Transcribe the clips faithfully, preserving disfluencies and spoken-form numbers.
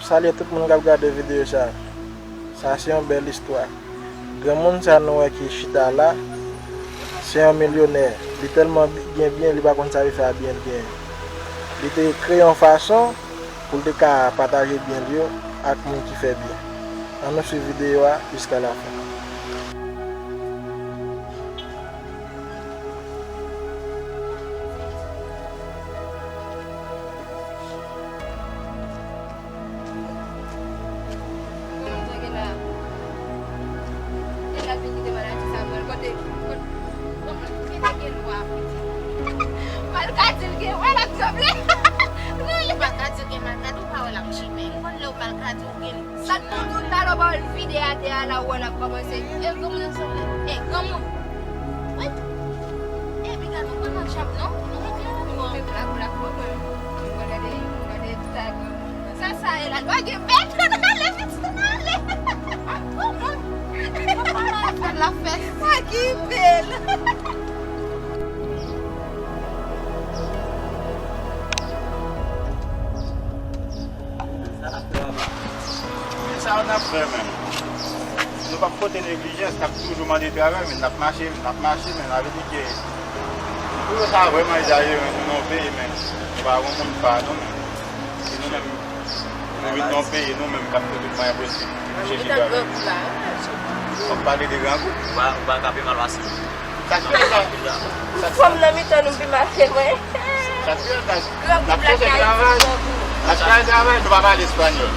Salye tout moun k ap gade videyo sa. Sa se yon bèl istwa. Granmoun sa nou wè ki chita la, se yon milyonè. Li tèlman bi- gen byen, li pa konn sa li fè a byen l genyen. Li te kreye yon fason pou l te ka pataje byen l yo ak moun ki fè byen. Ann nou swiv videyo a jiska lafen. Kote, kote, kote gen lwa, kote? Malkadi l gen, wè l ap tranble. Non, li pa ka di l gen malkadi, ou pa wè l ap chimen. M konn lè w malkadi, ou gen Sa k konn tou talè w pa wè l vide atè a la, ou wè l ap kòmanse. E granmoun ansanm la. E granmoun. Wi. E piga nou pa nan tchap non. Nou pa nan tchap non. Blak, blak, blak, blak. Gade, gade sa granmoun. Sa, sa e la. Gade bèt. Ale vit, ale. Granmoun. Granmoun sa la fè. Sa ki bèl. Sa n ap fè, papa? Men sa yo n ap fè, men. Nou p ap pote neglijans, n ap toujou mande travay, men n ap mache, n ap mache, men sa vle di ke pou yo ta vrèman egzajere nou nan yon peyi, men nou pa gon moun pa nou, men. E nou menm, nou vin nan yon peyi, nou menm k ap fè tout mwayen posib pou chèche travay. Fò m pale de grangou. Ou pa, ou pa ka pi mal pase m. Sa k fè sa? Sa k fè? Fò m nan mitan nou pi mal ke mwen. Sa k fè sa? N ap chèche travay. N ap chèche travay, nou pa pale espanyòl.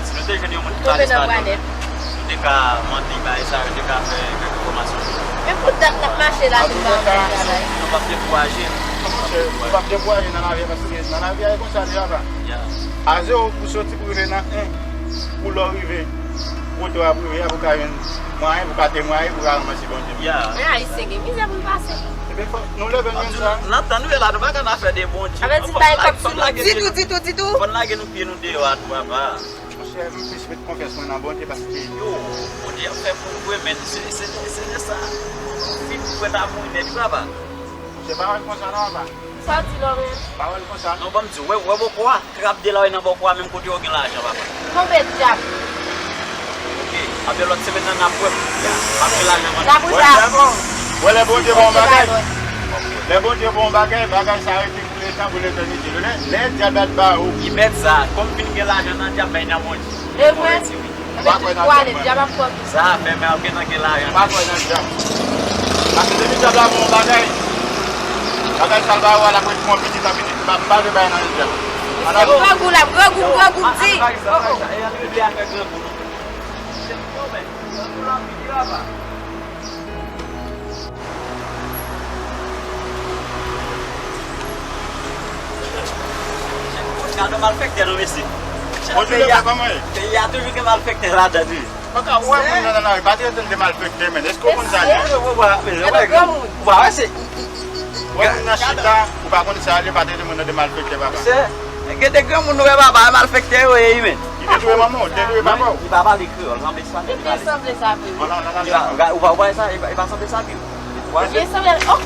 Si nou te jwenn yon moun ki pale espanyòl, nou te ka mande bagay sa yo, te ka fè kèk fòmasyon. Men pou dat n ap mache la, nou pa jwenn travay. Nou p ap dekouraje. Nou p ap dekouraje nan lavi a, paske nan lavi a, e konsa li ye, papa. A zewo pou soti pou rive nan en, pou lè w rive kote w ap rive a, pou ka jwenn mwayen, pou ka temwaye, pou ka ranmèsye Bondye. Men Ayisyen gen mizè pou n pase. Ebyen, fò nou leve n jwenn sa. Nan tan nou ye la, nou pa ka nan afè de Bondye. Sa vle di, n pa gen kòb sou nou ditou, ditou, ditou. Fò n lage nou pye nou deyò a tou, papa. Monchè, m plis met konfyans mwen nan Bondye paske. Yo, Bondye ap fè pou ou vre, men se, se, se, se sa. Fin pou wè ta mouri nèt, wi, papa. Monchè, pa wè l konsa non, papa. Sa w di la menm? Pa wè l konsa. Non, ban m di w, wè, wè bòkò a, trap de la w nan bòkò a, menm kote yo gen lajan, papa. Tonbe dyab. Ok, apre lòt semèn nan, n ap wè. M ap gen lajan, man. N ap wè. Wè lè Bondye ba w bagay. Lè Bondye ba w bagay, bagay sa rete pou letan, pou letènite. Lè, lè dyab la ba ou. Li mèt sa, kòm fin gen lajan nan dyab, bay nan Bondye. E vre? Ou pa kwè nan dyab, non? Sa a fè, men ou gentan gen lajan. Ou pa kwè nan dyab. Paske depi dyab la ba w bagay, bagay sa l ba ou a, l ap ret pran pitit an pitit. M pa, m pa vle bay nan dyab. Misye grangou la, grangou, grangou di. Oh, oh. Gade malfektè nou, mesye. Peyi a, peyi a toujou gen malfektè ladan tou. Paka wè moun nan nan lari, pa trete l de malfektè, men. Èske w konn sa l ye? Ou pa wè se. Wè moun nan chita, ou pa konn sa l ye, pa trete moun nan de malfektè, papa. Gen de granmoun nou wè, papa, malfektè yo ye, men. Li te touye manman w, li te touye papa w. Li pa pale kreyòl, sanble sa li pale. Li te sanble sa vre. Ou pa, ou pa wè sa, li pa, li pa sanble sa vre. Li sanble, oh,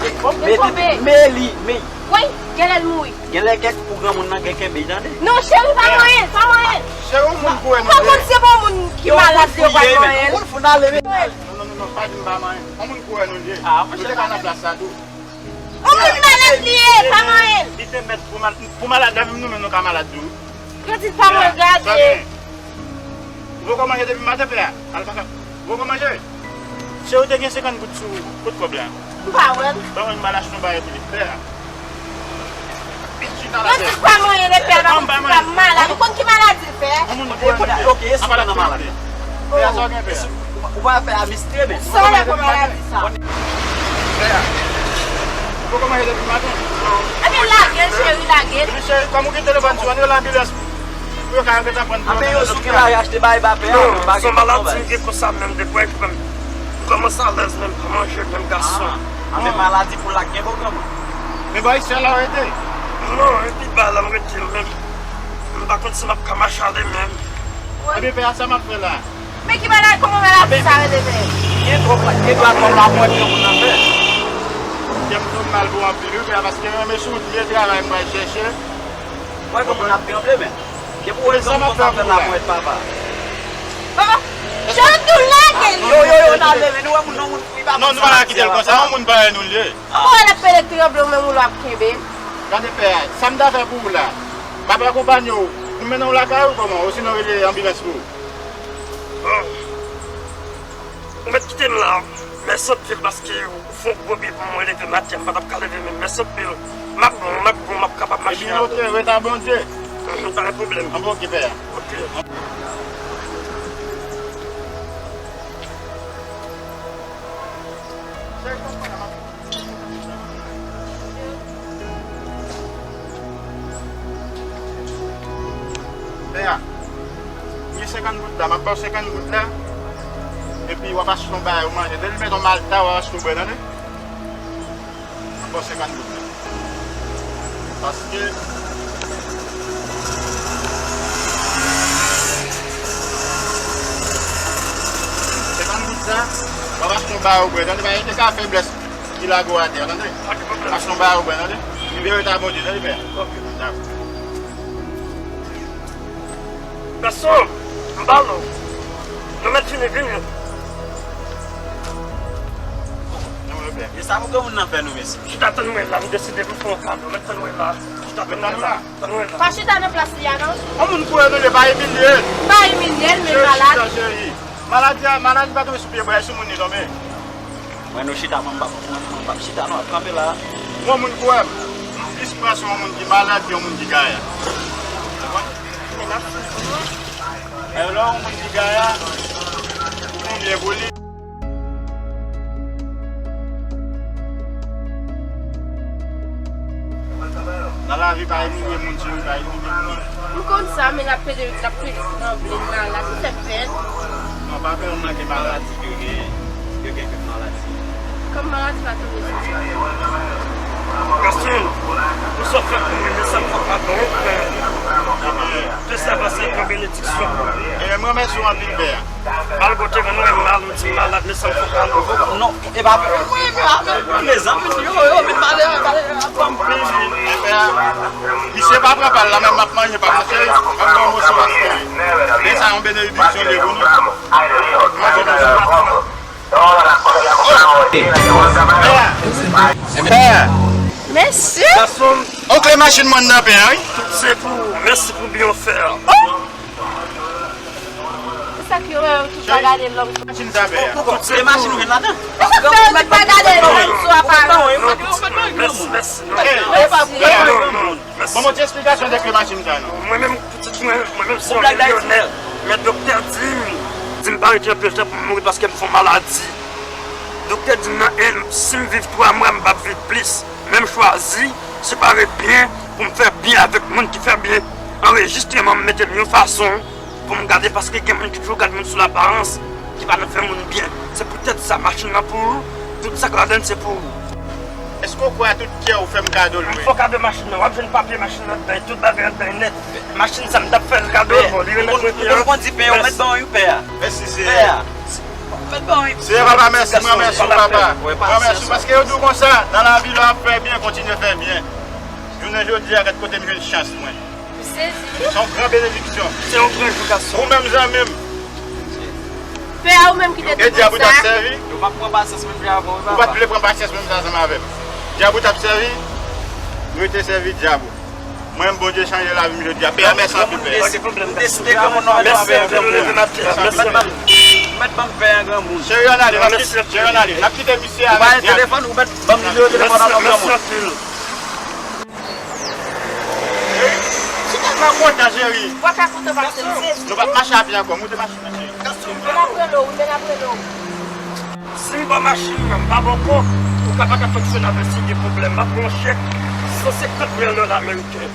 li tonbe. Men li, men. Wi, genlè l mouri. Genlè kèk pou granmoun nan gen kenbe, tande. Non, cheri, pa manyen, pa manyen. Cheri, yon moun kouri nou ye. Kòm se bon moun ki malad, yo pa manyen. Yon moun foun ale, men. Non, non, non, non, pa di m pa manyen. Yon moun kouri nou ye. Nou te ka nan plas sa tou. Yon moun malad li ye, pa manyen. Li te mèt pou mal-, pou malad la, menm nou menm nou ka malad tou. Yo di pa mwen gade. Ou poko manje depi maten, pè a? Al kaka. Ou poko manje? Cheri, ou te gen senkant goud sou ou. Kot kòb la? M pa wè l. Ban mwen m al achte yon bagay pou li, pè a. Vin chita la, pè a. Yo di pa mwen, le pè a, pa konn si pa malad. Ou konn ki maladi l fè? Yon moun konnen. Ok, ok, esou nan malad la. Pè a, sa w gen, pè a? Ou pa fè a mistre, men. Ou poko manje depi maten? Pè a. Ou poko manje depi maten? Epi lage l, cheri, lage l. Epi cheri, kòm ou gen telefòn sou, ann rele anbilans pou yo ka gentan pran pou yo. Anben yo sou ki lari achte bagay ba pè a. Non, se yon maladi m gen konsa menm, depi w wè m kòmanse alèz menm, pa manje menm gason. Anben maladi pou lak gen bon granmoun. Men bò isit la w rete? Non, epi ba la m rete menm. M pa konn si m ap ka mache ale menm. Epi pè a, sa m ap fè la? Men ki maladi, kòman maladi sa rele menm? Gen twòp, gen twòp maladi granmoun nan fè. Kè m fè m mal pou anpil, wi, pè a, paske m renmen sou wout, men travay m pral chèche. Wè granmoun ap tranble, men. Depi w wè sa m ap fè pou ou la. Oh, Jean tou lage li. Yo, yo, yo, n ale, men nou wè moun nan moun fou, li pa konn sa l ap di a. Non, nou pa ka kite l konsa, yon moun parèy nou l ye. Ou wè l ap pede tranble, ou menm ou l ap kenbe. Gade pè a, sa m ta fè pou ou la. M ap akonpanye w. Nou mennen w lakay ou kòman? Osinon rele anbilans pou ou. Ou mèt kite m la. Mèsi anpil paske ou fè yon gwo byen pou mwen leve maten, m pa t ap ka leve menm. Mèsi anpil. M ap bon, m ap bon, m ap kapab mache. Ebyen, oke, ret a Bondye. Mhm, pa gen pwoblèm. Anben, oke, pè a. Oke. Pè a, gen senkant goud la, m ap ba w senkant goud la, epi w ap achte yon bagay ou manje. Depi w mete yon malta, w ap achte yon bwè, tande? M ap ba w senkant goud la. Paske senkant goud sa, w ap achte yon bagay ou bwè, tande, pa rete ka fè blès ki lage w atè, tande? Achte yon bagay ou bwè, tande? Libere ta Bondye, tande, pè? Dakò. Gason, m ba nou. Nou mèt fini, vini. E sa pou granmoun nan fè nou, mesye? Chita tann mwen la, m deside pou m fè yon kado. Mèt tann mwen la. Chita tann mwen la. Tann mwen la. Pa chita nan plas li a, non. Yon moun kouri nou, li pa imilye l. Pa imilye l, men malad. Chita, cheri. Maladi a, maladi pa tonbe sou pye bwa, e sou moun li tonbe. Mwen nou chita, mwen m p ap, mwen, mwen m p ap chita non, ap kanpe la. Yon moun kwè m, m plis pran sou yon moun ki malad ke yon moun ki gaya. Konprann? E lè yon moun ki gaya, ou konbyen pou li? Nan lavi, pa imilye moun, cheri, pa imilye moun. M konn sa, men n ap pede, n ap pede tranble nan la, ki fè pèn. Non, pa pè, ou manke maladi ke gen, ke gen kèk maladi. Kòm maladi pa tonbe sou tèt. Gaston, ou sot fè pou mwen, men sa m fè pa bon, pè. Ebyen, ke sa pase, pran benediksyon. Ebyen, mwen, mèsi w anpil, pè. Mal kote mwen, mwen mal, ou di malad, men sa m fè pa bon. Non, e pa vre, mwen, mwen, mwen, mezanmi, yo, yo, vin pale, pale, pale. Misye pa pran pa l la, men m ap manje pa m, cheri. M ap pran yon moso paske men sa yon benediksyon li ye pou nou. Manje nan sou. Pè, pè. Mèsi. Gason. On kle machin mwen nan, pè, wi. Tout se pou ou. Mèsi pou byen w fè a. Ki sa ki wè yo tout pa gade lòm? Machin sa, pè. Tout se machin ou jwenn ladan. Ki sa ki wè yo tout pa gade lòm sou aparans? Mèsi, mèsi. Mèsi. Ban mwen ti esplikasyon de kle machin sa non. Mwen menm, pitit mwen, mwen menm se yon milyonè. Men doktè di m, di m pa rete anpil tan pou m mouri paske m fè yon maladi. Doktè di m nan en, si m viv twa mwa, m p ap viv plis. Men m chwazi separe byen pou m fè byen avèk moun ki fè byen. Anrejistreman m mete l yon fason pou m gade, paske gen moun ki toujou gade moun sou laparans, ki pa nan fè moun byen. Se poutèt sa, machin nan pou ou, tout sa k ladan l se pou ou. Èske w kwè a tout kè w fè m kado l vre? M fè w kado machin nan, w ap jwenn papye machin nan anndan, tout bagay anndan nèt. Machin sa m t ap fè l kado, bon, li renmen mwen. Ou konn di pen, ou mèt ban wi pè a. Mèsi, Seyè. Pè a. Ou mèt ban wi. Seyè papa, mèsi, m ranmèsi w, papa. M ranmèsi w paske yo di w konsa, nan lavi lè w ap fè byen, kontinye fè byen. Jounen jodi a, gad kote m jwenn chans mwen. M sezi. Se yon gran benediksyon. Se yon gran jou, gason. Ou menm zanmi m. Pè a, ou menm ki te di konsa. E dyab ou t ap sèvi? Yo p ap pran pasyans menm jan avè w, wi, papa. Ou pa t vle pran pasyans menm jan avè m. Dyab ou t ap sèvi? Rete sèvi dyab ou. Mwen menm, Bondye chanje lavi m jodi a. Pè a, mèsi anpil, pè. Ou deside granmoun nan, mèsi anpil, leve maten. Mèt ban m, mèt ban m pè a, granmoun. Cheri, ann ale, n ap kite, cheri, ann ale. N ap kite misye avèk dyab. Ou pa gen telefòn, ou mèt ban m nimewo telefòn an non, granmoun. Cheri, si tèlman kontan, cheri. Ou pa ka kontan paske m sezi. Nou p ap mache a pye ankò, moute machin nan, cheri. Men n ap rele w, wi, men n ap rele w. Si m ba w machin nan, m pa ba w kòb, ou ka pa ka fonksyone avè l si gen pwoblèm. M ap ba w yon chèk san senkant mil dola ameriken.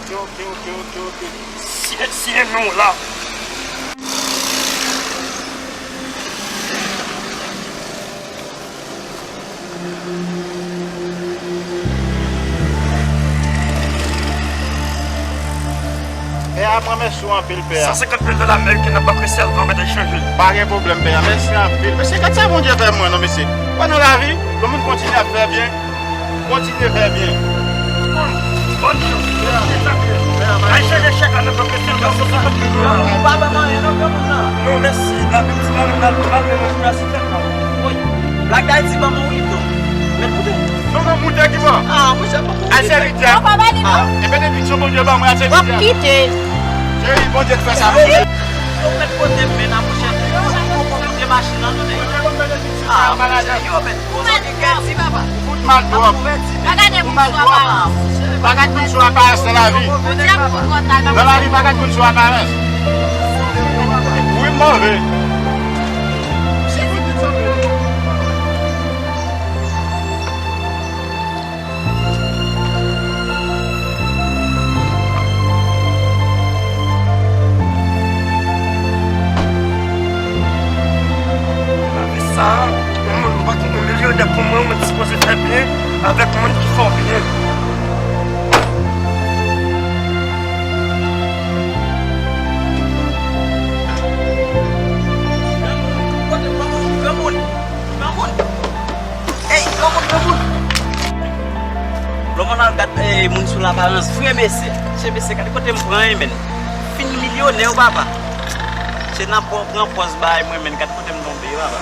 Oke, oke, oke, oke, oke. Siyen, siyen non w la. Pè a, mwen mèsi w anpil, pè a. San senkant mil dola ameriken nan bank Western Union mèt echanje. Pa gen pwoblèm, pè a. Mèsi anpil. Mesye, gad sa Bondye fè mwen, non, mesye. Wè, nan lavi, lè moun kontinye ap fè byen, kontinye fè byen. Bòn, bòn chans. Pè a, pè a. Al chanje chèk la nan bank Western, bank Western. Ou pa ban m anyen non, granmoun nan. Non, mèsi. N ap vin ti mari, n ap, n ap vin nan jimnaz sou tèt la. Wi. Black Dayiti ban m yon rido. Mèt moute. Non, non, moute ki bò? Ah, monchè, pa moute. Al sèvi tèt. Ou pa ba li non. Ah, e benediksyon Bondye ban mwen, al sèvi tèt. W ap kite. Cheri, Bondye k fè sa pou mwen. Yo mèt pote men nan monchè. Yo mèt pote machin nan nou. Ah, yo mèt. Ou mal twòp. Ou mal twòp. Pa gade moun sou aparans. Pa gade moun sou aparans nan lavi. Nan lavi, pa gade moun sou aparans. Wi, m move. Lavi sa a, yon moun pa t yon milyonè pou mwen, mwen t sipoze fè byen avèk moun ki fè w byen. Granmoun, granmoun, granmoun. Ey, granmoun, granmoun. Lè w konn al gad, eh, moun sou laparans, vre mesye. Mesye, mesye, gade kote m pran, eh, men. Fin milyonè, w papa. Se nan pran, pran pòz bay mwen, men. Gade kote m tonbe, papa.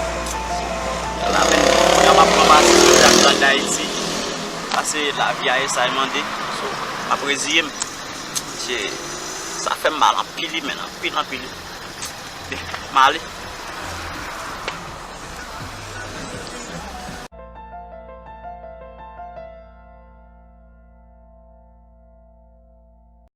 Ala, men, kounye a m ap pran pase sou Black Dayiti. Pase lavi a, e sa e mande. So, m ap reziye m. Se, sa fè m mal anpil, men, anpil, anpil. M ale.